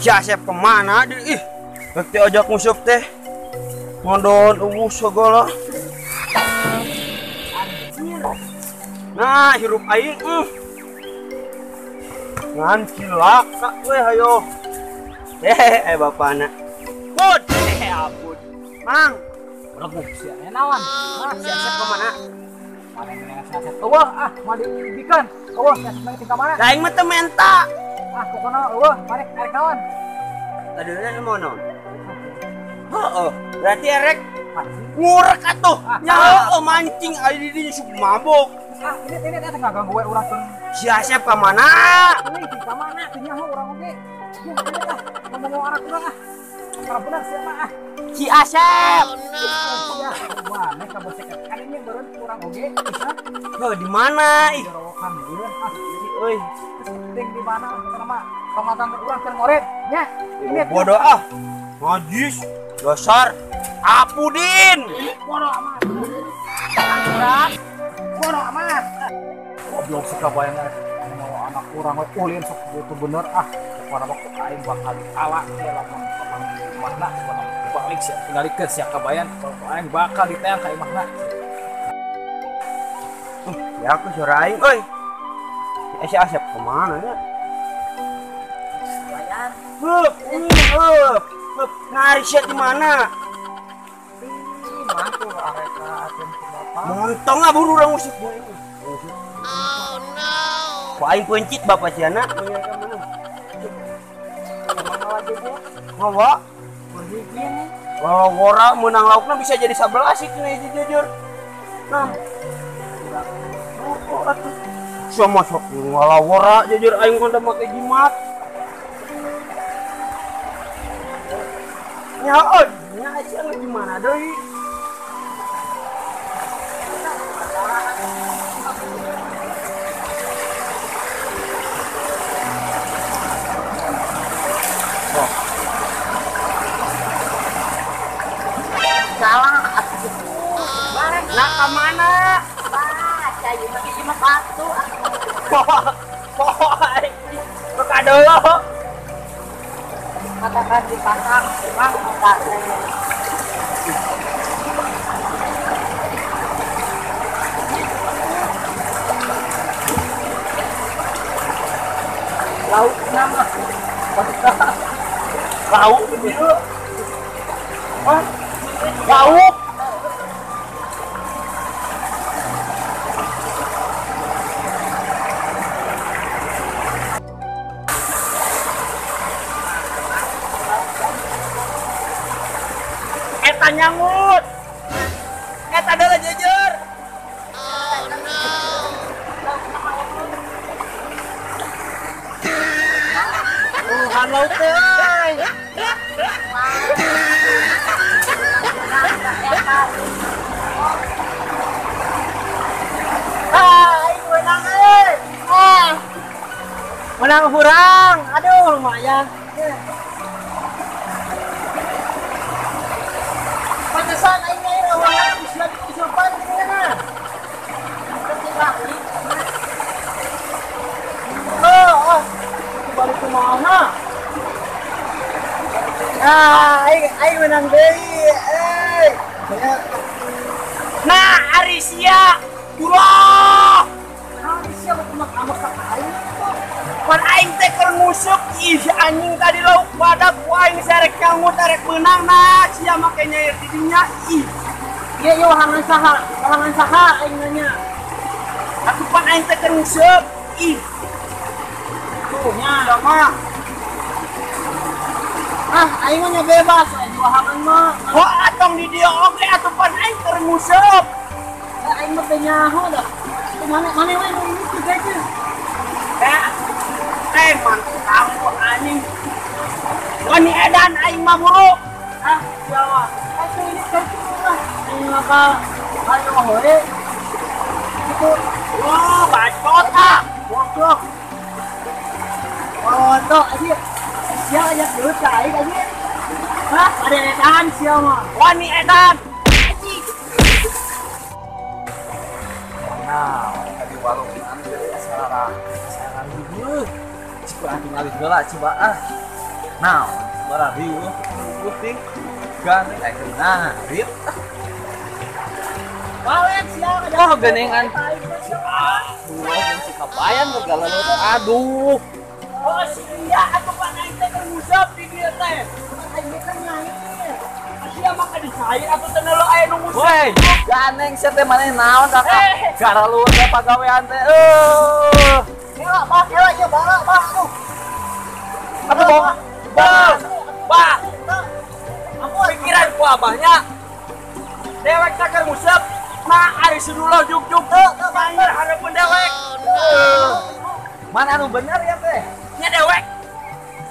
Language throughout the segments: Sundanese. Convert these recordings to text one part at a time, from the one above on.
Si Asep kemana di ih? Rek diajak nguseup teh. Ngodon uwuh segala. Nah, hirup aing Ngan cilaka we hayo. Bapana. Put, ampun. Mang, rebuh sia naon? Nah, si Asep kemana? Mana yang si Asep? Eueuh ah, moal dibikeun. Eueuh si Asep mah ka mana? Da aing mah teu menta. Ah, pokona eueuh, marek arek naon? Tadina mau naon? Heeh, berarti erek ngurek atuh. Nya heueuh mancing ari di dinya sup mabok. Ah, ini teh ngaganggu we urang teu. Si Asep ka mana? Euy, ka mana teu nyaho urang oge. Ya, ah, ngomong anak urang ah. Karena benar siapa ah? Si Asep. Oh, no. Ya, mana ka bosek kan ini beureun urang oge bisa. Heuh, di mana ih? Jorokan beureun ah. Euy, ting di mana pokona mah pamatang urang keur ngoret nya. Ini bodoh ah. Najis, dasar Apudin. Bodoh amat. Urang. Bodoh amat. Goblok si kabayan mau anak urang we ulin sok itu bener ah. Pokona waktu aing bakal diala ieu lamun kapanggih imahna pokona balik sia tinggalikeun sia kabayan pokona aing bakal diteang ka imahna. Ya aku suara aing euy. Si Asep kemana ya? Kabayan. Hup, hup, hup. Ngari sia di mana? Ih, mantu arek ka atuh bapak. Montong ah buru urang usip. Oh no. Ku aing peuncit bapak siana. Ngawa? Wah, wora menang laukna bisa jadi 11 itu nih jujur. Nah. Oh, atuh. Sama sok ngalawora jujur aing konda make jimat. Nyaon, nya sia gimana deui? Salah. Nah, ke mana? Baca, ieu mah jimat batu. Poh, bekadolo. Katakan dipasang, bang, enggak. Lauk nama. Lauk ieu. Hah? Lauk. Eta nyangut. Eta adalah jujur. Oh no. Tuhan laut euy. Ah, aing menang euy. Ah. Menang hurang. Aduh, lumayan. Pantesan aing nyair awalan bisa disupan gimana? Oh, oh. Balik ke mana? Ah, aing menang deui. Euy. Nah, Arisia. Ulah. Arisia mah kumaha amak ka aing. Pan aing teh keur ngusuk ih anjing tadi lauk badak ku aing sarek nyangut arek meunang nah sia make nyair di dinya ih. Ieu ieu wahangan saha? Wahangan saha aing nanya. Atuh pan aing teh keur ngusuk ih. Tuh nya mah. Ah, aing mah nya bebas aing wahangan mah. Oh, atong di dieu oge atuh pan aing keur nguseup. Aing mah teu nyaho dah. Mana mana we nu ini guys. Mantap anjing. Wani edan aing mah buru. Ah, siapa? Atuh ini kartu mah. Aing mah ka ayo hore. Itu wah, bacot ah. Goblok. Bodoh anjing. Sia aja geus ka aing anjing. Hah, ada edan sia mah. Wani edan. Anjing. Nah, tadi warung anu sarara sarara ieu. Coba tinggal heula coba ah. Nah, barariuh putih gandeng aya ngarit. Balik sia. Oh, geningan. Aduh, jeung si Kabayan gegaleuleut. Aduh. Oh, sia atuh pan aing teh keur ngusap di dieu teh. Aing teh nyair. Sia mah ka dicair atuh teh neuleuh aya nu ngusap. Woi, gandeng sia teh maneh naon kakak? Garalueut teh pagawean teh. Eueuh. Kela, Pak, kela ieu bala, Pak. Aduh. Atuh bong. Bah. Bah. Ampun pikiran ku abahnya. Dewek teh keur ngusap. Nah, ari seduloh juk-juk teu nyair hareupeun dewek. Mana anu bener ya teh? Nya dewek.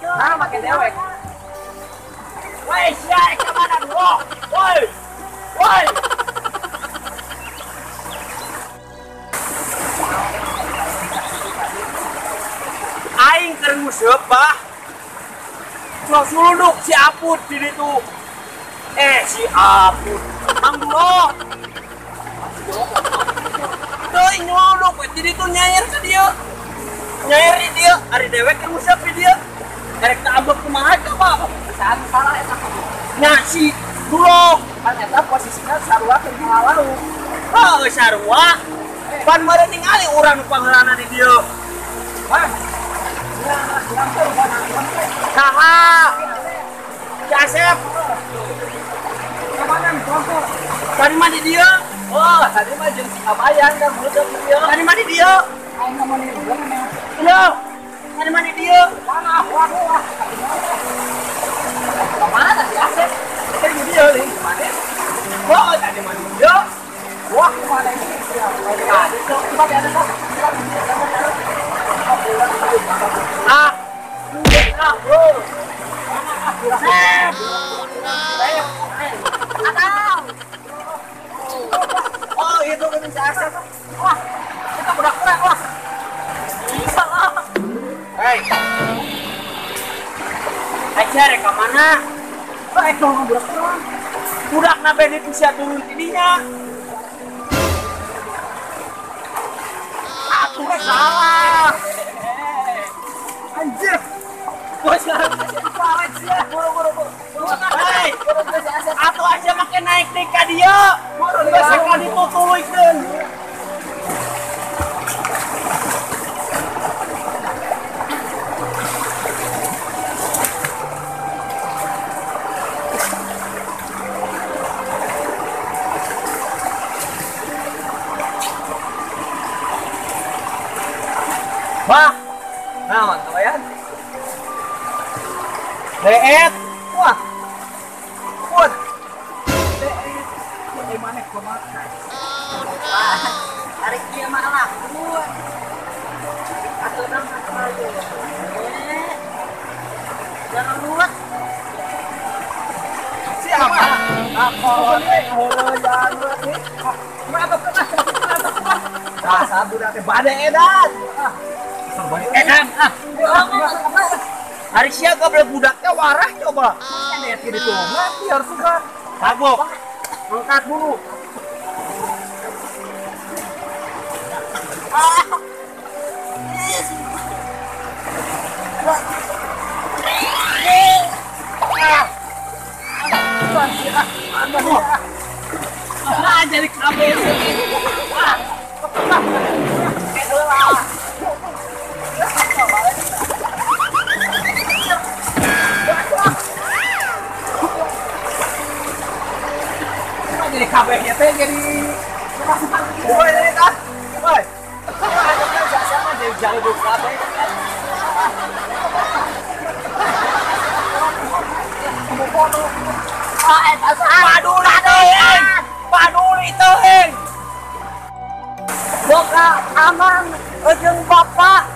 Nah, make dewek. Woi, sia ka mana duo? Woi. Woi. Aing keur nguseup, Bah. Sok sulunduk si Aput di ditu. Si Aput. Mang Dulo. Teuing nyulunduk we di ditu nyair ka dieu. Nyair di dieu, ari dewek keur nguseup di dieu. Erek teh ambek kumaha coba? Saat salah eta kudu. Nah, si Dulo pan eta posisina sarua keur ngalalau. Heuh, sarua. Pan meureun ningali urang nu pangheulana di dieu. Wah. Saha? Si Asep. Tadi mah di dieu. Oh, tadi mah jeung si Kabayan kan nguseup di dieu. Tadi mah di dieu. Aing mah mun dieu. Iya. Tadi mah di dieu. Mana? Waduh, wah. Kemana si Asep? Tadi di dieu nih, kemana? Oh, tadi mah di dieu. Wah, kemana ini? Tadi coba di atas. Ah. Ah, bro. Sep. Oh, itu kan si Asep. Wah, kita budak-budak, wah. Bisa lah. Hei. Aja rek ka mana? Wah, itu budak urang. Budak na bede bisa turun ti dinya. Atuh salah. Anjir. Bos, balik sia. Buru-buru. Hei. Atuh aja make naik deui ka dieu. Geus ka ditu tuluykeun. Wah, naon Kabayan? Deet. Wah. Pun. Deet. Di mana kumaha? Tarik dia mah laku. Atuh nang ayo. Jangan luwet. Siapa? Aku heureuyan we. Mantap kena. Dasar budak teh bade edan. Edan ah. Hari sia goblok budaknya warah coba. Lihat gitu mati harus suka. Tabok. Angkat dulu. Ah, jadi kabel. Ah. Jadi kabehnya teh jadi kemasukan. Woi, ini tah. Woi. Sama jadi jauh kabeh. Paduli teuing. Paduli teuing. Boga aman jeung bapak.